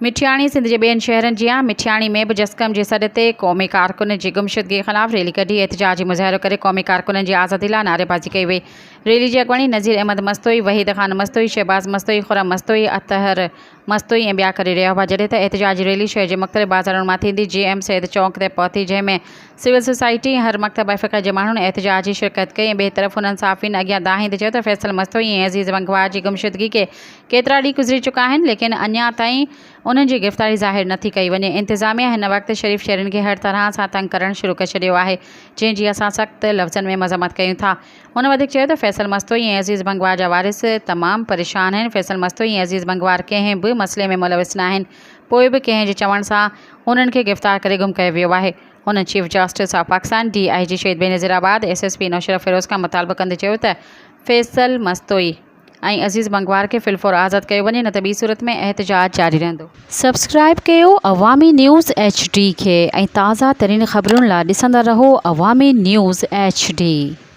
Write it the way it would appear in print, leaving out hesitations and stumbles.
مٺياڻي، سنڌ جي ٻين شهرن جيان مٺياڻي ۾ به جسقم جي سڏ تي قومي ڪارڪن جي گمشدگي خلاف ريلي ڪڍي احتجاجي مظاهرو ڪري قومي ڪارڪنن جي آزادي لاء نعريبازي ڪئي وئي. ريلي جي اڳواڻي نذير احمد مستوئي، وحيد خان مستوئي، شهباز مستوئي، خرم مستوئي، اطهر مستوئي ۽ ٻيا ڪري رهيا هئا جڏهن ته احتجاجي ريلي شهر جي مختلف بازارن مان ٿيندي جي ايم سيد چونڪ تي پهتي جنهن ۾ سول سوسائٽي ۽ هر مڪتبه فڪر جي ماڻهن احتجاجي شرڪت ڪئي ۽ ٻئي طرف انهن صحافين اڳيان دانهيندي چيو ته فيصل مستوئي ۽ عزيز ونگوار جي گمشدگي کي ڪيترا ڏينهن گذري چڪا آهن ليڪن اڃا تائين انهن جي گرفتاري ظاهر نٿي ڪئي وڃي انتظاميا هن وقت شريف شهرين کي هر طرح سان تنگ ڪرڻ شروع ڪري ڇڏيو آهي جنهن جي اسان سخت لفظن ۾ مذمت ڪيون ٿا هن وڌيڪ چيو ته فيصل مستوئي ۽ عزيز ونگوار جا وارث تمام پريشان آهن فيصل مستوئي ۽ عزيز ونگوار ڪنهن به مسئلي ۾ ملوث ناهن پوء به ڪنهن جي چوڻ سان انهن کي گرفتار ڪري گم ڪيو ويو آهي. هن chief justice of Pakistan, D I G Shaheed Benazirabad, S S P Naushahro Feroze کان مطالبو ڪندي چيو ته فيصل مستوئي ۽ عزيز بنگوار کي في الفور آزاد ڪيو وڃي نه ته ٻي صورت ۾ احتجاج جاري رهندو. سبسڪرائيب ڪيو عوامي نيوز ايڇ ڊي کي ۽ تازه ترين خبرن لا ڏسندا رهو عوامي نيوز ايڇ ڊي.